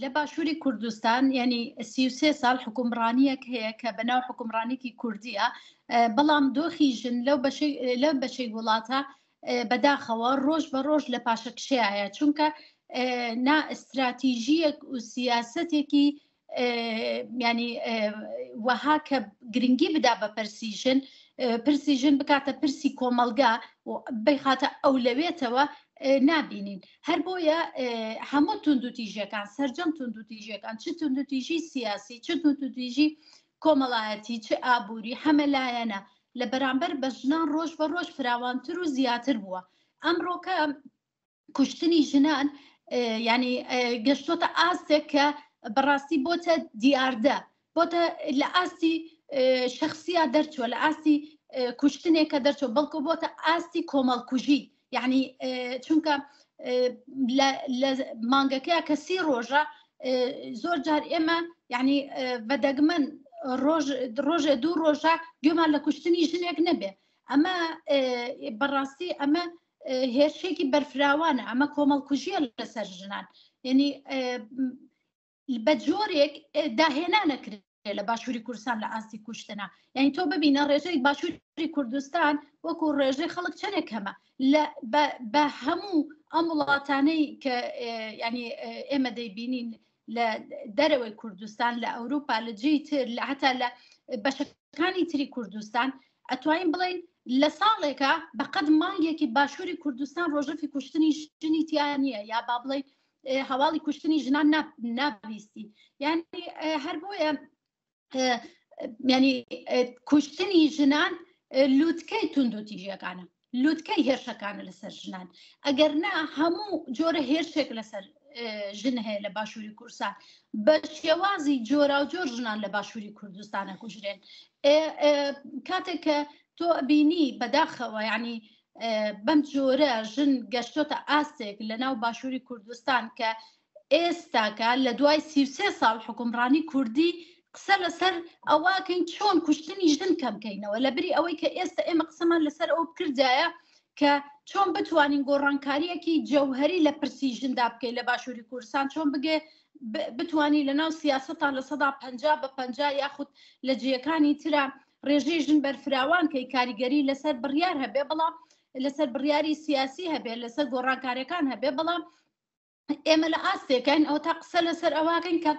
لە باشووری کوردستان یعنی 33 ساڵ حکومڕانیەک هەیە کە بەناو حکومڕانێکی کوردیە، بەڵام دۆخی ژن لەو بەشەی لەو بەشەی وڵاتە بەداخەوە ڕۆژ بە ڕۆژ لە پاشەکشەیە، چونکە نا ئستراتیژیەک و سیاسەتێکی ینی وەها کە گرنگی بدا بە پرسی ژن، پرسی ژن بکاتە پرسی کۆمەلگا و بخاتە ئەولەوێتەوە نابینین. هەر بۆیە هەموو توندوتیژیەکان، سەرجەم توندوتیژیەکان، چ توندوتیژی سیاسی، چ توندوتیژی کۆمەڵایەتی، چ ئابووری، هەمە لایەنە لە بەرامبەر بە ژنان ڕۆژ بە ڕۆژ فراوانتر و زیاتر بووە. ئەمڕۆکە کوشتنی ژنان ینی گەشتۆتە ئاستێک کە بەڕاستی بۆتە دیاردە، بۆتە لە ئاستی شخصیا دەرچوە، لە ئاستی کوشتنێکە دەرچوە، بەڵکو بۆتە ئاستی کۆمەڵکوژی. یعنی چونکە لە مانگەکەی کە 30 ڕۆژە، زۆر جار ئێمە یعنی بە دەگمەن ڕۆژ ڕۆژێ دوو ڕۆژە گوێمان لە کوشتنی ژنێک نەبێ. ئەمە بەڕاستی ئەمە هێرشێکی بەرفراوانە، ئەمە کۆمەڵکوژیە لەسەر ژنان. یعنی بە جۆرێک داهێنانەکرێت لە باشووری کوردستان لە ئاستی کوشتنە. یعنی تۆ ببینە ڕێژەی باشووری کوردستان وەکو ڕێژەی خەڵک چەندێک کەمە بە هەموو ئەم وڵاتانەی کە ینی ئێمە دەیبینین لە دەرەوەی کوردستان، لە ئەوروپا، لە جێی تر، لە هەتا لە بەشەکانی تری کوردستان، ئەتوانین بڵین لە ساڵێکە بەقەد مانگێکی باشووری کوردستان ڕۆژەفی کوشتنی ژنی تیا نییە، یا با بڵێ هەواڵی کوشتنی ژنان نابیستی. یعنی هەر بۆیە ینی کوشتنی ژنان لوتکەی توندوتیژیەکانە، لوتکەی هێرشەکانە لەسەر ژنان. ئەگەر نا هەموو جۆرە هێرشێک لەسەر ژن هەیە لە باشووری کوردستان، بە شێوازی جۆراوجۆر ژنان لە باشووری کوردستانە کوژرێن. کاتێک کە تۆ بینی بەداخەوە ینی بەم جۆرە ژن گەشتۆتە ئاستێک لە ناو باشووری کوردستان کە ئێستاکە لە دوای 33 ساڵ حکومڕانی کوردی قسە لەسەر ئەوەکەین چۆن کوشتنی ژن کەمکەینەوە، لە بری ئەوەی کە ئێستا ئێمە قسەمان لەسەر ئەو بکردایە کە چۆن بتوانین گۆڕانکاریەکی جەوهری لە پرسی ژندا بکەین لە باشووری کوردستان، چۆن بگێ بتوانین لە ناو سیاسەتان 50% بە 50 یاخود لە جێیەکانی ترە ڕێژەی ژن بەرفراوان کەی، کاریگەری لەسەر بڕیار هەبێ، بەڵام لەسەر بڕیاری سیاسی هەبێ، لەسەر گۆڕانکاریەکان هەبێ. بەڵام ئێمە لە ئاستێکین ئەو تا قسە لەسەر ئەوەکەین کە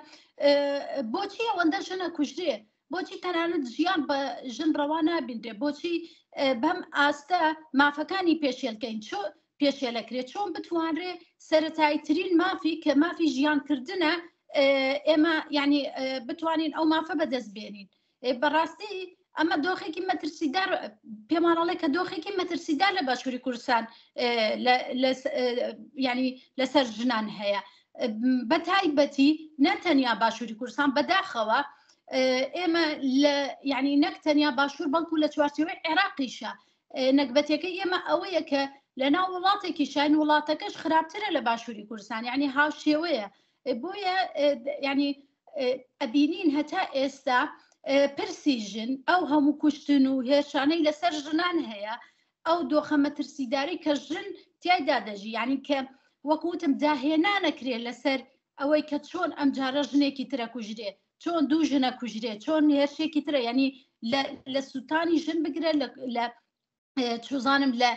بۆچی ئەوەندە ژنە کوژرێ، بۆچی تەنانەت ژیان بە ژن ڕەوا نابینرێ، بۆچی بەم ئاستە مافەکانی پێشێلکەین، چۆ پێشێلەکرێت، چۆن بتوانرێ سەتاییترین مافی کە مافی ژیانکردنە ئێمە ینی بتوانین ئەو مافە بەدەست بێنین. بەڕاستی ئەمە دۆخێکی مەترسیدار پێمانەڵێ کە دۆخێکی مەترسیدار لە باشووری کوردستان ینی لەسەر ژنان هەیە، بە تایبەتی نەتەنیا باشووری کوردستان. بەداخەوە ئێمە لە ینی نەک تەنیا باشوور بەڵکو لە چوارچێوەی عێراقیشە نەگبەتەکەی ئێمە ئەوەیە کە لە ناو وڵاتێکی شاین وڵاتەکەش خراپترە لە باشووری کوردستان، یعنی هاوشێوەیە. بۆیە ینی ئەبینین هەتا ئێستا پرسی ژن، ئەو هەموو کوشتن و هێرشانەی لەسەر ژنان هەیە، ئەو دۆخە مەترسیداری کە ژن تیایدا دەژی، یعنی کە وەکوتم داهێنانەکرێ لەسەر ئەوەی کە چۆن ئەمجارە ژنێکی ترە کوژرێ، چۆن دوو ژنە کوژرێ، چۆن هێرشێکی ترە، یعنی لە سووتانی ژن بگرە، لە چوزانم لە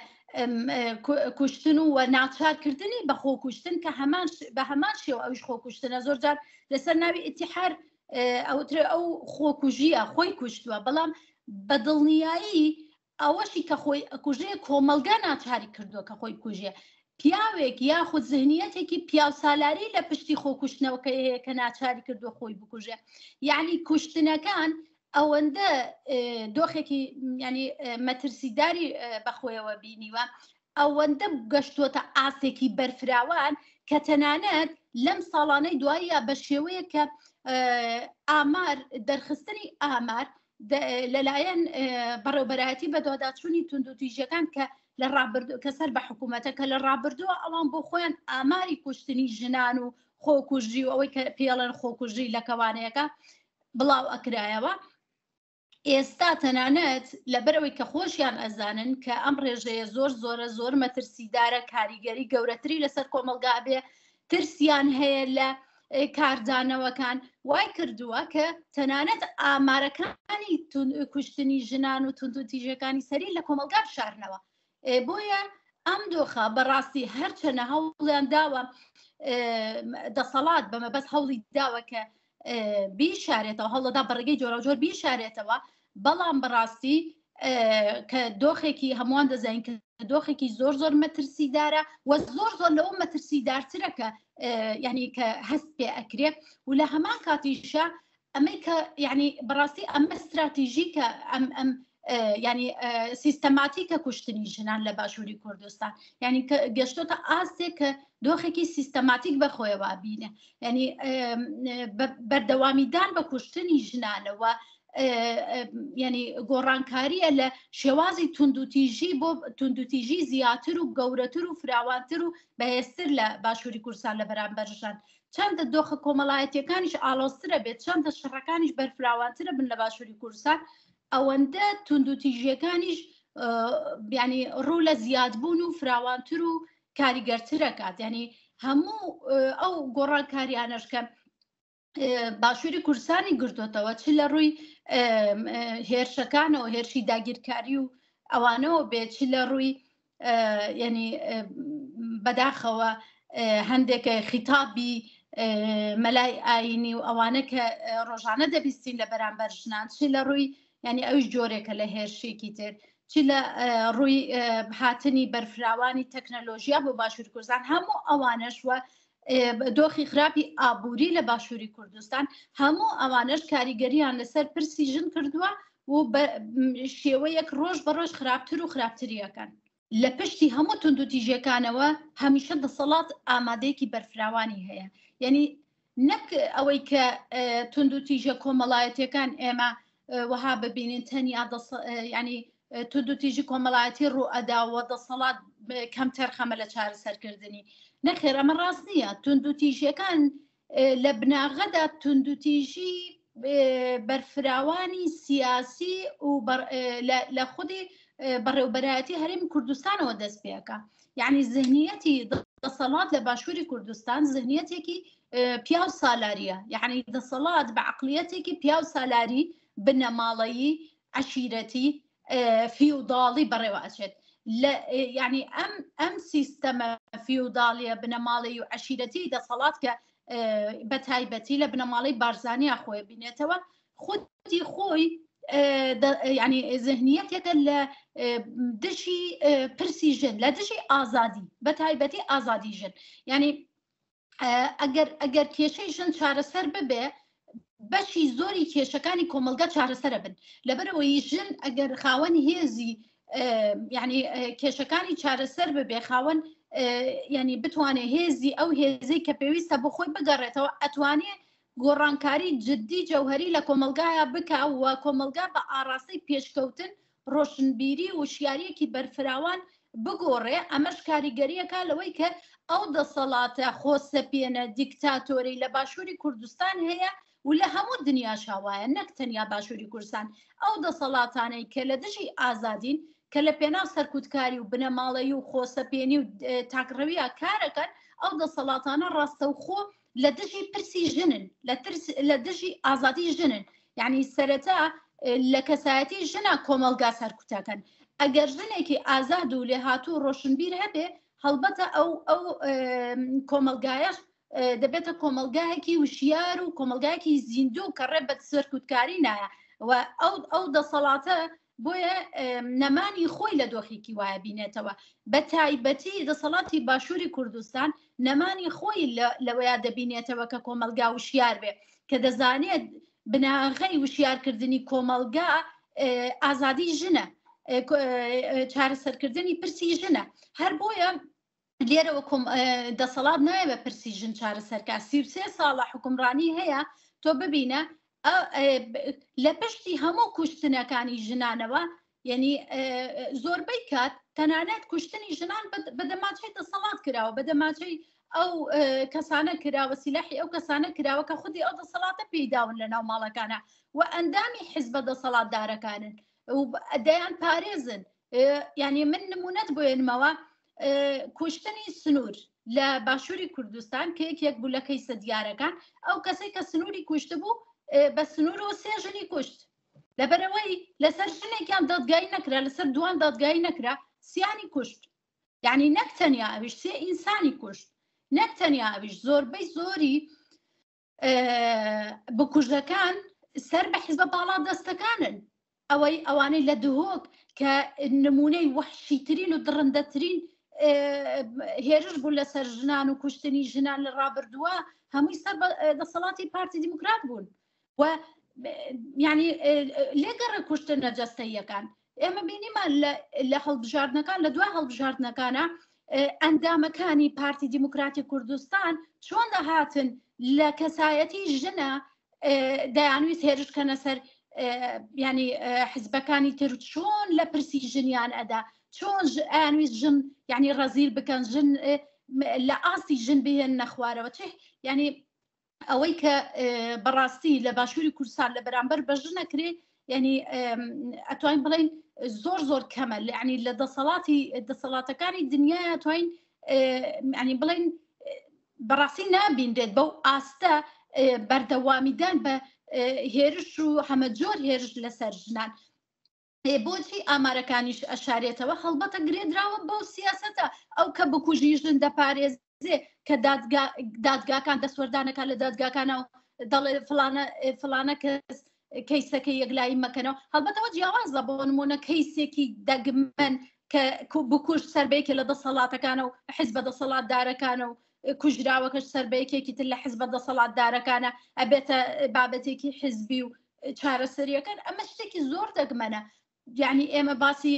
کوشتن و ناچارکردنی بە خۆکوشتن کە هەمان بە هەمان شێوە ئەوش خۆکوشتنە. زۆر جار لەسەر ناوی ئیتحار ئەوترێ ئەو خۆکوژیە، خۆی کوشتووە، بەڵام بە دڵنیایی ئەوەشی کە خۆی ئەکوژێ کۆمەلگا ناچاری کردووە کە خۆی بکوژێ. پیاوێک یاخود زهنیەتێکی پیاوسالاری لە پشتی خۆکوشتنەوەکەی هەیە کە ناچاری کردووە خۆی بکوژێ. یعنی کوشتنەکان ئەوەندە دۆخێکی ینی مەترسیداری بەخۆیەوە بینیوە، ئەوەندە گەشتووەتە ئاستێکی بەرفراوان کە تەنانەت لەم ساڵانەی دواییە بە شێوەیە کە ئامار دەرخستنی ئامار لەلایەن بەڕێوبەرایەتی بەدواداچوونی توندوتیژیەکان کە لە ڕابردوو کە سەر بە حکوومەتە، کە لە ڕابردووە ئەوان بۆ خۆیان ئاماری کوشتنی ژنان و خۆکوژی و ئەوەی کە پێڵێن خۆکوژی لە کەوانەیەەکە بڵاو ئەکرایەوە، ئێستا تەنانەت لەبەرەوەی کە خۆشیان ئەزانن کە ئەم ڕێژەیە زۆر زۆرە، زۆر مەترسیدارە، کاریگەری گەورەتری لەسەر کۆمەلگا بێ، ترسیان هەیە لە کاردانەوەکان وای کردووە کە تەنانەت ئامارەکانی کوشتنی ژنان و توندوتیژەکانی سەری لە کۆمەڵگا بشارنەوە. بۆیە ئەم دۆخە بەڕاستی هەرچەنە هەوڵیان داوە دەسەڵات بە مەبەست هەوڵی داوە کە بیشارێتەوە، هەوڵەدا بە ڕێگەی جۆراوجۆر بیشارێتەوە، بەڵام بەڕاستی کە دۆخێکی هەمووان دەزانین کە دۆخێکی زۆر زۆر مەترسیدارە و زۆر زۆر لەوە مەترسیدارترە کە یعنی کە هەست پێ ئەکرێ و لە هەمان کاتیشە ئەمەی کە یعنی بەڕاستی ئەمە استراتیژیکە ئەم ئەم ینی سیستەماتیکە کوشتنی ژنان لە باشووری کوردستان، یعنی کە گەشتۆتە ئاستێک کە دۆخێکی سیستەماتیک بەخۆیەوە بینە، ینی بەردەوامیدان بە کوشتنی ژنانەوە ینی گۆڕانکاریە لە شێوازی توندوتیژی بۆ توندوتیژی زیاتر و گەورەتر و فراوانتر و بەهێزتر لە باشووری کوردستان لە بەرامبەر ژنان. چەندە دۆخە کۆمەڵایەتیەکانیش ئاڵۆزترە بێت، چەندە شەڕەکانیش بەرفراوانترە بن لە باشووری کوردستان، ئەوەندە توندوتیژیەکانیش ینی ڕوو لە زیادبوون و فراوانتر و کاریگەرترەکات. ینی هەموو ئەو گۆڕانکاریانەش کە باشووری کوردستانی گرتوتەوە، چ لە ڕووی هێرشەکانەوە، هێرشی داگیرکاری و ئەوانەوە بێت، چ لە ڕووی ینی بەداخەوە هەندێک خیتابی مەلای ئاینی و ئەوانە کە ڕۆژانە دەبیستین لە بەرامبەر ژنان، چ لە ڕووی ینی ئەوش جۆرێکە لە هێرشێکی تر، چ لە ڕووی هاتنی بەرفراوانی تەکنەلۆژیا بۆ باشووری کوردستان، هەموو ئەوانەش وە دۆخی خراپی ئابووری لە باشووری کوردستان، هەموو ئەوانەش کاریگەریان لەسەر پرسی ژن کردووە و بە شێوەیەک ڕۆژ بە ڕۆژ خراپتر و خراپتریەکەن. لە پشتی هەموو توندوتیژیەکانەوە هەمیشە دەسەڵات ئامادەیەکی بەرفراوانی هەیە، یعنی نەک ئەوەی کە توندوتیژە کۆمەڵایەتیەکان ئێمە وەها ببینین تەنیا ینی توندوتیژی کۆمەڵایەتی ڕوئەدا و دەسەڵات کەم تەرخەمە لە چارەسەرکردنی. نەخێر، ئەمە ڕاست نییە. توندوتیژیەکان لە بناغەدا توندوتیژی بەرفراوانی سیاسی و لە خودی بەڕێوبەرایەتی هەرێمی کوردستانەوە دەست پێەکە. یعنی زهنیەتی دەسەڵات لە باشووری کوردستان زهنیەتێکی پیاو سالاریە، یعنی دەسەڵات بە عقلیەتێکی پیاو سالاری بنەماڵەیی عەشیرەتی فیوداڵی بەڕێوە ئەچێت. لە یعنی ئەم ئەم سیستەمە فیوداڵیە بنەماڵەی و عەشیرەتی دەسەڵات کە بە تایبەتی لە بنەماڵەی بارزانیا خۆی بینێتەوە، خودی خۆی ینی زهنیەتێکە لە دژی پرسی ژن، لە دژی ئازادی، بە تایبەتی ئازادی ژن. ینی ئەگەر ئەگەر کێشەی ژن چارەسەر ببێ، بەشی زۆری کێشەکانی کۆمەلگا چارەسەرە بن. لەبەرەوەی ژن ئەگەر خاوەن هێزی ینی کێشەکانی چارەسەر ببێ، خاوەن ینی بتوانێت هێزی ئەو هێزەی کە پێویستە بۆ خۆی بگەڕێتەوە، ئەتوانێ گۆڕانکاری جددی جەوهری لە کۆمەلگایە بکە و کۆمەلگا بە ئاراستەی پێشکەوتن، ڕۆشنبیری و شیاریەکی بەرفراوان بگۆڕێ. ئەمەش کاریگەریەکە لەوەی کە ئەو دەسەڵاتە خۆسەپێنە دیکتاتۆری لە باشووری کوردستان هەیە و لە هەموو دنیاشا وایە، نەک تەنیا باشووری کوردستان، ئەو دەسەڵاتانەی کە لە دژی ئازادین، کە لە پێناو سەرکوتکاری و بنەماڵەیی و خۆسەپێنی و تاکڕەویە کارەکەن، ئەو دەسەڵاتانە ڕاستەوخۆ لە دژی پرسی ژنن، لە دژی ئازادی ژنن. یعنی سەرەتا لە کەسایەتی ژنە کۆمەڵگا سەرکوتەکەن. ئەگەر ژنێکی ئازاد و لێهاتوو و ڕۆشنبیر هەبێ، هەڵبەتە ئەو ئەو کۆمەلگایەش دەبێتە کۆمەلگایەکی وشیار و کۆمەلگایەکی زیندوو کە ڕێ بە سەرکوتکاری نایە و ئەو ئەو دەسەڵاتە بۆیە نەمانی خۆی لە دۆخێکی وایە بینێتەوە. بە تایبەتی دەسەڵاتی باشووری کوردستان نەمانی خۆی لەوەیا دەبینێتەوە کە کۆمەلگا وشیار بێ، کە دەزانێت بناغەی وشیارکردنی کۆمەلگا ئازادی ژنە، چارەسەرکردنی پرسی ژنە. هەر بۆیە لێرەوە دەسەڵات نایە بە پرسی ژن چارەسەرکە. 33 ساڵە حکومڕانی هەیە، تۆ ببینە لە پشتی هەموو کوشتنەکانی ژنانەوە، یعنی زۆربەی کات تەنانەت کوشتنی ژنان بە دەماچەی دەسەڵات کراوە، بە دەماچەی ئەو کەسانە کراوە، سیلاحی ئەو کەسانە کراوە کە خودی ئەو دەسەڵاتە پێیداون لە ناو ماڵەکانە و ئەندامی حزبە دەسەڵاتدارەکانن و دەیان پارێزن. یعنی من نمونەت بۆێنمەوە، کوشتنی سنوور. لە باشووری کوردستان کە یەکێک بوو لە کەیسە دیارەکان، ئەو کەسەی کە سنووری کوشتبوو بە سنوورەوە سێ ژنی کوشت. لەبەرئەوەی لەسەر ژنێکیان دادگایی نەکرا، لەسەر دووان دادگایی نەکرا، سیانی کوشت. یعنی نەک تەنیا ئەویش سێ ئینسانی کوشت، نەک تەنیا ئەویش زۆربەی زۆری بکوژەکان سەر بە حیزبە باڵا دەستەکانن. ئەوەی ئەوانەی لە دهۆک کە نمونەی وەحشیترین و دڕندەترین هێرش بوو لەسەر ژنان و کوشتنی ژنان لە ڕابردووە هەمووی سەر بە دەسەڵاتی پارتی دیموکرات بوون و یعنی لێگەڕە کوشتنە جەستەیەکان ئێمە بینیمان لە هەڵبژاردنەکان لە دوای هەڵبژاردنەکانە ئەندامەکانی پارتی دیموکراتی کوردستان چۆن دەهاتن لە کەسایەتی ژنە دەیانویست هێرش کەنە سەر ینی حزبەکانی تر چۆن لە پرسی ژنیان ئەدا چۆن ئەیانویست ژن ینی ڕەزیل بکەن ژن لە ئاستی ژن بهێن نەخوارەوە چه ینی ئەوەی کە بەڕاستی لە باشووری کوردستان لە بەرامبەر بە ژنەکرێ ینی ئەتوانین بڵین زۆر زۆر کەمە ینی لە دەسەڵاتی دەسەڵاتەکانی دنیا توانین ینی بڵین بەڕاستی نابینرێت بەو ئاستە بەردەوامیدان بە هێرش و هەمەجۆر هێرش لەسەر ژنان. بۆچی ئامارەکانیش ئەشارێتەوە هەڵبەتە گرێدراوە بەو سیاسەتە ئەو کە بکوژی ژن دەپارێزێ کە دادگاکان دەستوەردانەکان لە دادگاکانەوە دەڵێ فلانە فلانە کەس کەیسەکە یەکلایی مەکەنەوە هەڵبەتەوە جیاوازە بۆ نمونە کەیسێکی دەگمەن کە بکوژ سەر بەیەکێ لە دەسەڵاتەکانە و حیزبە دەسەڵاتدارەکانە و کوژراوەکەش سەر بە یەکێکی تر لە حیزبە دەسەڵاتدارەکانە ئەبێتە بابەتێکی حیزبی و چارەسەریەکەن ئەمە شتێکی زۆر دەگمەنە یعنی ئێمە باسی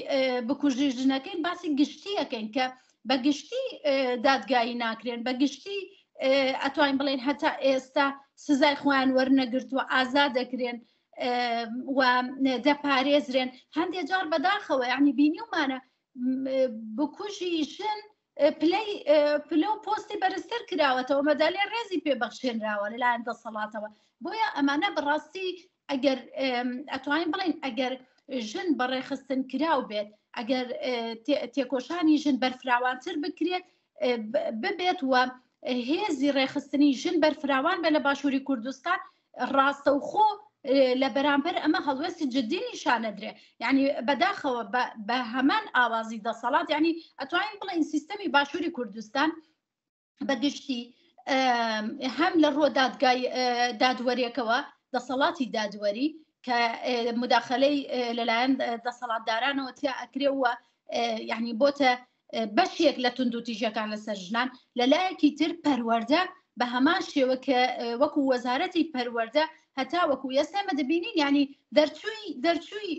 بکوژی ژنەکەین باسی گشتیەکەین کە بە گشتی دادگایی ناکرێن بە گشتی ئەتوانین بڵێن هەتا ئێستا سزای خۆیان وەرنەگرتووە ئازاد دەکرێن و دەپارێزرێن هەندێک جار بەداخەوە یعنی بینیومانە بکوژی ژن پلەی پلە و پۆستی بەرزتر کراوەتەوە مەدالیا ڕێزی پێبەخشێنراوە لەلایەن دەسەڵاتەوە بۆیە ئەمانە بەڕاستی ئەگەر ئەتوانین بڵێن ئەگەر ژن بەڕێخستن کراو بێت ئەگەر تێکۆشانی ژن بەرفراوانتر بکرێت ببێت و هێزی ڕێخستنی ژن بەرفراوان بە لە باشووری کوردستان ڕاستەوخۆ لە بەرامبەر ئەمە هەڵوێستی جددی نیشانەدرێ یعنی بەداخەوە بە هەمان ئاوازی دەسەڵات یعنی ئەتوانین بڵێن سیستەمی باشووری کوردستان بە گشتی هەم لە ڕووە دادگای دادوەرێکەوە دەسەڵاتی دادوەری کە مداخلەی لەلایەن دەسەڵاتدارانەوە تیا ئەکرێ و یعنی بۆتە بەشێک لە توندوتیژەکان لەسەر ژنان لە لایەکی تر پەروەردە بە هەمان شێوە کە وەکو وەزارەتی پەروەردە هەتا وەکو ئێستا ئێمە دەبینین یعنی دەرچووی دەرچووی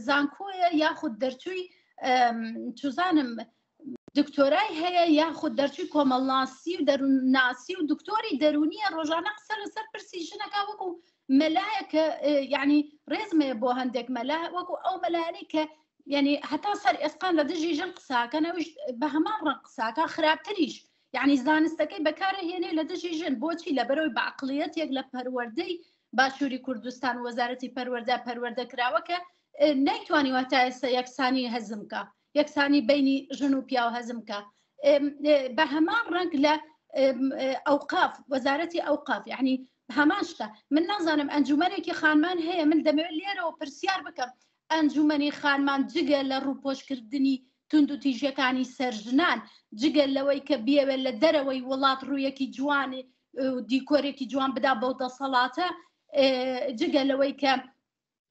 زانکۆیە یاخود دەرچووی چزانم دکتۆرای هەیە یاخود دەرچووی کۆمەڵناسی و دەروونناسی و دکتۆری دەرونیە ڕۆژانە قسە لەسەر پرسی ژنەکە وەکو مەلایە کە یعنی ڕێزمەیە بۆ هەندێک مەلا وەکو ئەو مەلایانەی کە یعنی هەتا سەر ئێسقان لە دژی ژن قساکەن ئەویش بە هەمان ڕەنگ قساکە خراپتریش یعنی زانستەکەی بەکارە هێنێ لە دژی ژن بۆچی لەبەرەوەی بە عقلیەتێک لە پەروەردەی باشووری کوردستان وەزارەتی پەروەردە پەروەردە کراوە کە نەیتوانیوە تا ئێستا یەکسانی هەزم کە یەکسانی بینی ژن و پیاو هەزم کە بە هەمان ڕەنگ لە ئەوقاف وەزارەتی ئەوقاف یعنی هەمان شتە من نازانم ئەنجومەنێکی خانمان هەیە من دەمەوێت لێرەوە پرسیار بکەم ئەنجومەنی خانمان جگە لە ڕووپۆشکردنی توندوتیژیەکانی سەر ژنان جگە لەوەی کە بیەوێت لە دەرەوەی وڵات ڕوویەکی جوان و دیکۆرێکی جوان بدا بەو دەسەڵاتە جگە لەوەی کە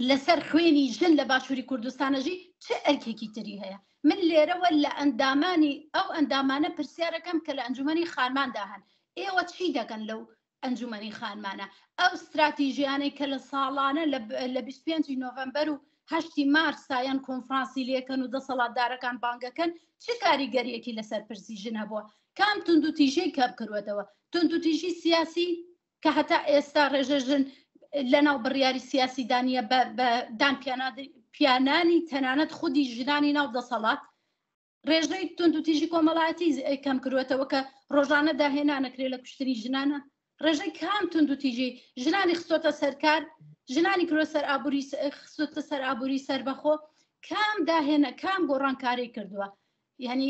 لەسەر خوێنی ژن لە باشووری کوردستانەژی چ ئەرکێکی تری هەیە من لێرەوە لە ئەندامانی ئەو ئەندامانە پرسیارەکەم کە لە ئەنجومەنی خانماندا هەن ئێوە چی دەکەن لەو ئەنجومەنی خانمانە ئەو ستراتیژیانەی کە لە ساڵانە لە 25 نۆڤەمبەر و هەشتی مارسا یان کۆنفرانسی لێکەن و دەسەڵاتدارەکان بانگەکەن چ کاریگەریەکی لەسەر پرسی ژن هەبووە کام توندوتیژی کەم کردوێتەوە توندوتیژی سیاسی کە هەتا ئێستا ڕێژە ژن لەناو بڕیاری سیاسی دانیە بە دان پیانانی تەنانەت خودی ژنانی ناو دەسەڵات ڕێژەی توندوتیژی کۆمەڵایەتی کەم کردوێتەوە کە ڕۆژانە داهێنانەکرێ لە کوشتنی ژنانە ڕێژەی کام توندوتیژی ژنانی خستۆتە سەرکار ژنانی کرۆ سەر ئابووری خستۆتە سەر ئابووری سەربەخۆ کام داهێنە کام گۆڕانکاری کردووە؟ یعنی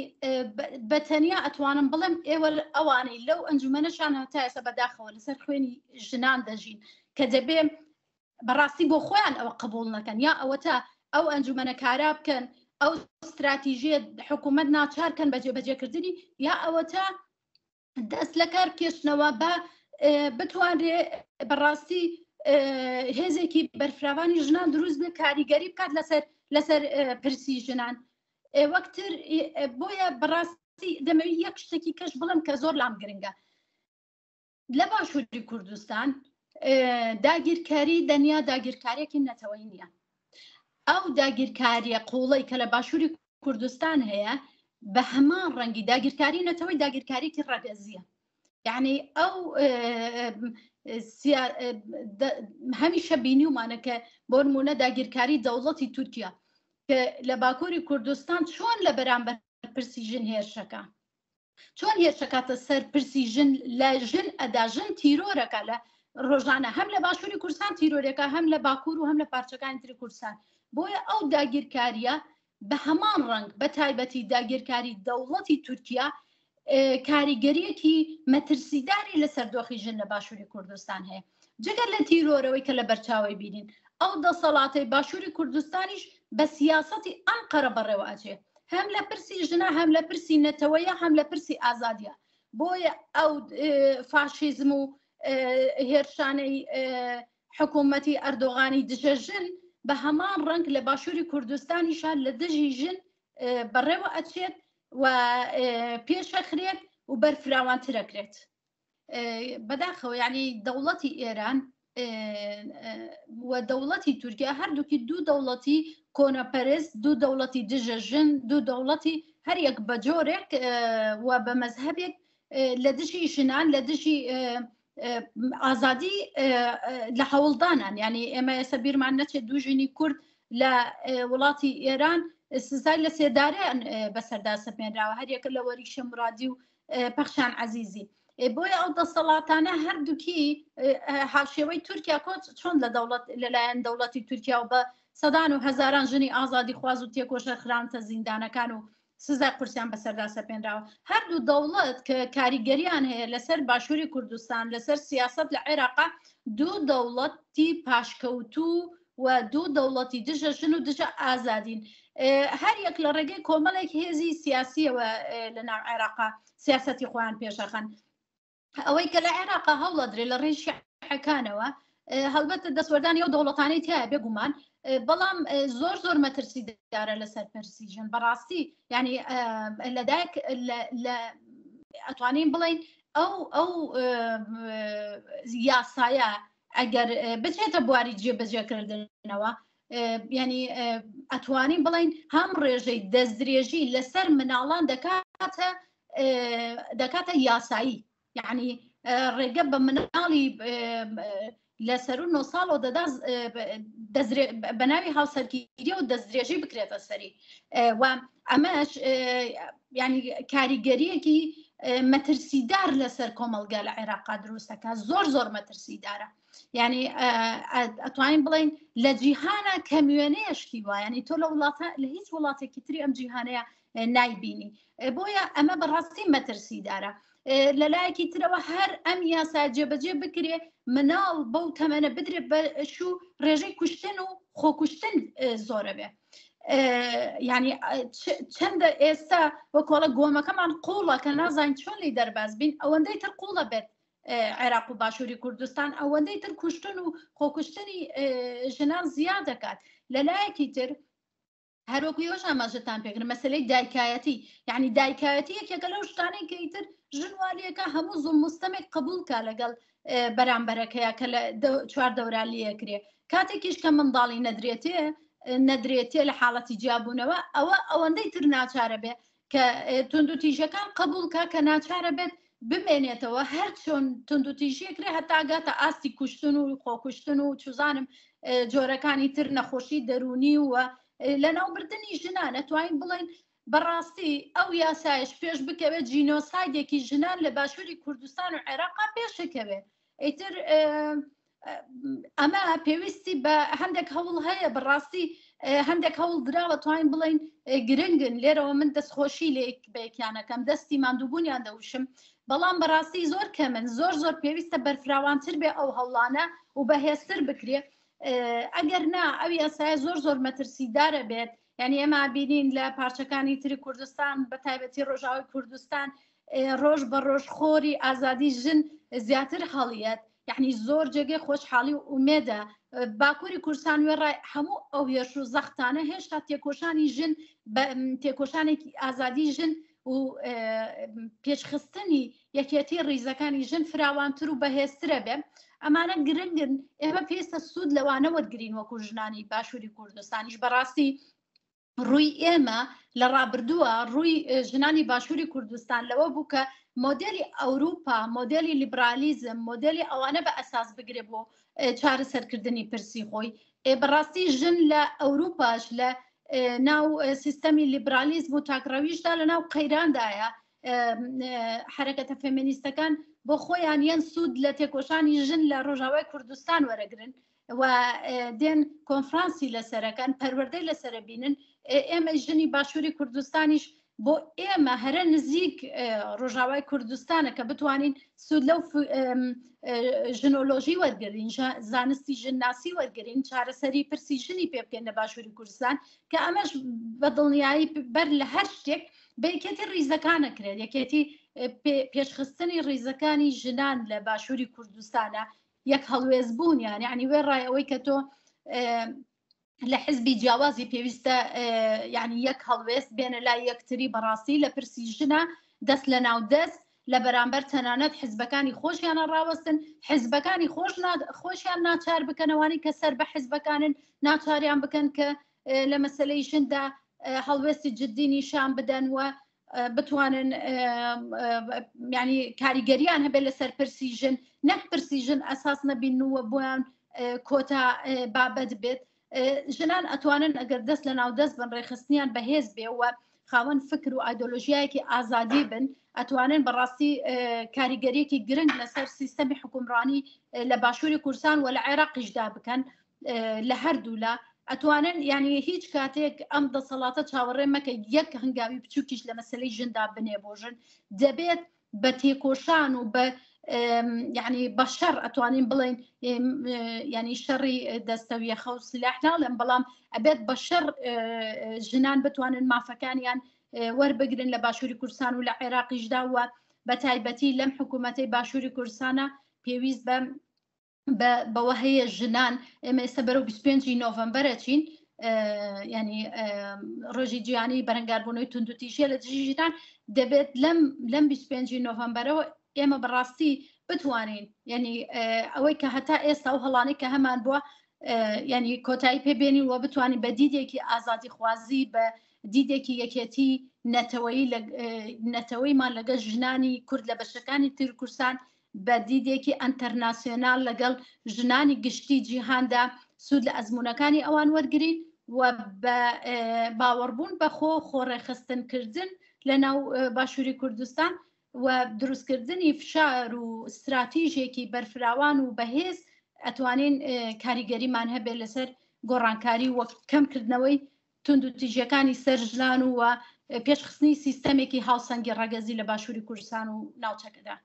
بە تەنیا ئەتوانم بڵێم ئێوە ئەوانەی لەو ئەنجومەنەشان هەتا ئێستا بەداخەوە لەسەر خوێنی ژنان دەژین کە دەبێ بەڕاستی بۆ خۆیان ئەوە قبول نەکەن یا ئەوەتا ئەو ئەنجومەنە کارا بکەن ئەو استراتیژیە حکوومەت ناچارکەن بە جێبەجێکردنی یا ئەوەتا دەست لە کار بکێشنەوە بە بتوانرێ بەڕاستی هێزێکی بەرفراوانی ژنان دروست بێ کاریگەری بکات لەسەر لەسەر پرسی ژنان وەکتر بۆیە بەڕاستی دەمەوی یەک شتێکی کەش بڵم کە زۆر لام گرنگە لە باشووری کوردستان داگیرکاری دەنیا داگیرکارێکی نەتەوەی نییە ئەو داگیرکاریە قوڵەی کە لە باشووری کوردستان هەیە بە هەمان ڕەنگی داگیرکاری نەتەوەی داگیرکاریکی ڕەگەزیە یعنی ئەو هەمیشە بینیومانە کە بۆ نمونە داگیرکاری دەوڵەتی تورکیا کە لە باکووری کوردستان چۆن لە بەرامبەر پرسی ژن هێرشەکە چۆن هێرشەکاتە سەر پرسی ژن لە ژن ئەدا ژن تیرۆرەکە لە ڕۆژانە هەم لە باشووری کوردستان تیرۆرەکە هەم لە باکوور و هەم لە پارچەکانی تری کوردستان بۆیە ئەو داگیرکاریە بە هەمان ڕەنگ بە تایبەتی داگیرکاری دەوڵەتی تورکیا کاریگەریەکی مەترسیداری لەسەر دۆخی ژن لە باشووری کوردستان هەیە جگە لە تیرۆرەوەی کە لە بەرچاوی بینین ئەو دەسەڵاتەی باشووری کوردستانیش بە سیاسەتی ئەنقەرە بەڕێوە ئەچێ هەم لە پرسی ژنە هەم لە پرسی نەتەوەیە هەم لە پرسی ئازادیە بۆیە ئەو فاشیزم و هێرشانەی حکوومەتی ئەردۆغانی دژە ژن بە هەمان ڕەنگ لە باشووری کوردستانیشان لە دژی ژن بەڕێوە ئەچێت و پێشەخرێت و بەرفراوانترەکرێت. بەداخەوە یعنی دەوڵەتی ئێران و دەوڵەتی تورکیا هەردووکی دوو دەوڵەتی کۆنەپەرست دوو دەوڵەتی دژە ژن دوو دەوڵەتی هەر یەک بە جۆرێک و بە مەزهەبێک لە دژی ژنان لە دژی ئازادی لە هەوڵدانان یعنی ئێمە ئێستا بیرمان نەچێت دوو ژنی کورد لە وڵاتی ئێران سزای لە سێدارەیان بەسەردا سەپێنراوە هەریەکە لە وەریشە مرادی و پەخشان عەزیزی بۆیە ئەو دەسەڵاتانە هەردووکی هاوشێوەی تورکیا کۆچ چۆن لە دەوڵەت لەلایەن دەوڵەتی تورکیا و بە سەدان و هەزاران ژنی ئازادی خواز و تێکۆشەر خراونتە زیندانەکان و سزای قورسیان بەسەردا سەپێنراوە هەردوو دەوڵەت کە کاریگەریان هەیە لەسەر باشووری کوردستان لەسەر سیاست لە عێراقا دوو دەوڵەتی پاشکەوتوو و دوو دەوڵەتی دژە ژن و دژە ئازادین هەر یەک لە ڕێگەی کۆمەڵێک هێزی سیاسیەوە لە ناو عێراقا سیاستی خۆیان پێشەخەن ئەوەی کە لە عێراقا هەوڵەدرێ لە ڕێی شیعەکانەوە هەڵبەتە دەستوەردانی ئەو دەوڵەتانەی تایە بێگومان بەڵام زۆر زۆر مەترسیدارە لەسەر پرسی ژن بەڕاستی ینی لەدایک لە ئەتوانین بڵین ئەو ئەو یاسایە ئەگەر بچێتە بواری جێبەجێکردنەوە ینی ئەتوانین بڵین هەم ڕێژەی دەستدرێژی لەسەر مناڵان دەکاتە دەکاتە یاسایی یعنی ڕێگە بە مناڵی لە سەر و نۆ ساڵەوە دەدا بە ناوی هاوسەرگیری و دەستدرێژی بکرێتە سەری و ئەمەش ینی کاریگەریەکی مەترسیدار لەسەر کۆمەڵگا لە عێراقا دروستەکە زۆر زۆر مەترسیدارە یعنی ئەتوانین بڵین لە جیهانە کەموێنەیە شتی وایە ینی تۆ لە وڵاتە لە هیچ وڵاتێکی تری ئەم جیهانەیە نایبینی بۆیە ئەمە بەڕاستی مەترسیدارە لەلایەکی ترەوە هەر ئەم یاسا جێبەجێ بکرێ مناڵ بەو تەمەنە بدرێت بە شوو ڕێژەی کوشتن و خۆکوشتن زۆرە بێ ینی چەندە ئێستا وەکۆڵە گۆمەکەمان قوڵە کە نازانین چۆن لی دەرباز بین ئەوەندەی تر قوڵە بێت عێراق و باشووری کوردستان ئەوەندەی تر کوشتن و خۆکوشتنی ژنان زیاد دەکات لەلایەکی تر هەروەکو ئێوەش ئاماژەتان پێکرد مەسلەی دایکایەتی یعنی دایکایەتی یەکێکە لەو شتانەی کە ئیتر ژن والیەکە هەموو زوڵم و ستەمێک قبول کا لەگەڵ بەرامبەرەکەیە کە لە چوار دەورا لێکرێ کاتێکیش کە منداڵی نەدرێتێ نەدرێتێ لە حاڵەتی جیابوونەوە ئەوە ئەوەندەی تر ناچارە بێ کە توندوتیژەکان قبول کا کە ناچارە بێت بمێنێتەوە هەر چۆن توندوتیژیەک رێ هەتا گاتە ئاستی کوشتن و خۆکوشتن و چزانم جۆرەکانی تر نەخۆشی دەرونی و لەناوبردنی ژنان ئەتوانین بڵێن بەڕاستی ئەو یاسایش پێش بکەوێت جینۆسایدێکی ژنان لە باشووری کوردستان و عێراقا پێشەکەوێت ئیتر ئەمە پێویستی بە هەندێک هەوڵ هەیە بەڕاستی. هەندێک هەوڵ دراوە توانین بڵین گرنگن لێرەوە من دەستخۆشی لێک بەیەکیانەکەم دەستی ماندووبوونیان دەوشم بەڵام بەڕاستی زۆر کەمن زۆر زۆر پێویستە بەرفراوانتر بێ ئەو هەوڵانە و بەهێزتر بکرێ ئەگەر نا ئەو یاسایە زۆر زۆر مەترسیدارە بێت یعنی ئێمە بینین لە پارچەکانی تری کوردستان بە تایبەتی ڕۆژاوی کوردستان ڕۆژ بە ڕۆژ خۆری ئازادی ژن زیاتر هەڵیەت یعنی زۆر جێگەی خۆشحاڵی و ئومێدە باکووری کوردستان وێڕای هەموو ئەو هێرش و زەختانە هێشتا تێکۆشانی ژن تێکۆشانێکی ئازادی ژن و پێشخستنی یەکێتی ڕیزەکانی ژن فراوانتر و بەهێزترە بێ ئەمانە گرنگن ئێمە پێویستە سوود لەوانە وەرگین وەکو ژنانی باشووری کوردستانیش بەڕاستی ڕووی ئێمە لە ڕابردووە ڕووی ژنانی باشووری کوردستان لەوە بوو کە مۆدێلی ئەوروپا مۆدێلی لیبرالیزم مۆدێلی ئەوانە بە ئەساس بگرێ بۆ چارەسەرکردنی پرسی خۆی بەڕاستی ژن لە ئەوروپاش لە ناو سیستەمی لیبرالیزم و تاکڕەویشدا لە ناو قەیراندایە حرەکەتە فێمینیستەکان بۆ خۆیان یەن سوود لە تێکۆشانی ژن لە ڕۆژاوای کوردستان وەرەگرن و دێن کۆنفرانسی لەسەرەکەن پەروەردەی لەسرە بینن ئێمە ژنی باشووری کوردستانیش بۆ ئێمە هەرە نزیک ڕۆژاوای کوردستانە کە بتوانین سوود لەو ژنۆلۆژی وەرگین زانستی ژنناسی وەرگین چارەسەری پرسی ژنی پێ بکەین لە باشووری کوردستان کە ئەمەش بە دڵنیایی بەر لە هەر شتێک بە یەکێتی ڕیزەکانە کرێت یەکێتی پێشخستنی ڕیزەکانی ژنان لە باشووری کوردستانە یەک هەڵوێست بوونیان یعنی وێڕای ئەوەی کە تۆ لە حزبی جیاوازی پێویستە یعنی یەک هەڵوێست بێنە لای یەکتری بەڕاستی لە پرسی ژنە دەست لە ناو دەست لە بەرامبەر تەنانەت حزبەکانی خۆشیانە ڕاوەستن حزبەکانی خۆش خۆشیان ناچار بکەنەوانی کە سەر بە حزبەکانن ناچاریان بکەن کە لە مەسلەی ژندا هەڵوێستی جددی نیشان بدەن و بتوانن ینی کاریگەریان هەبێت لەسەر پرسی ژن نەک پرسی ژن ئەساس نەبینووە بۆیان کۆتا بابەت بێت ژنان ئەتوانن ئەگەر دەست لە ناو دەست بن ڕێخستنیان بەهێز بێ و خاوەن فکر و ئایدۆلۆژیایەکی ئازادی بن ئەتوانن بەڕاستی کاریگەریەکی گرنگ لەسەر سیستەمی حکومڕانی لە باشووری کوردستان و لە عێراقیشدا بکەن لە هەردوولا ئەتوانن یعنی هیچ کاتێک ئەم دەسەڵاتە چاوەڕێ مەکە یەک هەنگاوی بچووکیش لە مەسلەی ژندا بنێ بۆ ژن دەبێت بە تێکۆشان و بە یعنی بە شەڕ ئەتوانین بڵێن ینی شەڕی دەستەویەخە و سلاح ناڵێم بەڵام ئەبێت بە شەڕ ژنان بتوانن مافەکانیان وەربگرن لە باشووری کوردستان و لە عێراقیشدا و بە تایبەتی لەم حکوومەتەی باشووری کوردستانە پێویست بە بەوە هەیە ژنان ئێمە ئێستا بەرەو 25 نۆڤەمبەرە چین ینی ڕۆژی جیهانی بەرەنگاربوونەوەی توندوتیژیە لە دژی ژنان دەبێت لەم لەم 25 نۆڤەمبەرەوە ئێمە بەڕاستی بتوانین ینی ئەوەی کە هەتا ئێستا و هەڵانی کە هەمان بووە ینی کۆتایی پێبێنین و بتوانین بە دیدێکی ئازادی خوازی بە دیدێکی یەکێتی نەتەوەیی لە نەتەوەیمان لەگەڵ ژنانی کورد لە بەشەکانی تر کوردستان بە دیدێکی ئەنتەرناسیۆنال لەگەڵ ژنانی گشتی جیهاندا سوود لە ئەزموونەکانی ئەوان وەرگین و بە باوەڕبوون بە خۆ خۆڕێخستنکردن لە ناو باشووری کوردستان و دروستکردنی فشار و ستراتیژێکی بەرفراوان و بەهێز ئەتوانین کاریگەریمان هەبێت لەسەر گۆڕانکاری وەک کەمکردنەوەی توندوتیژیەکانی سەر ژنان و پێشخستنی سیستەمێکی هاوسەنگی ڕەگەزی لە باشووری کوردستان و ناوچەکەدا.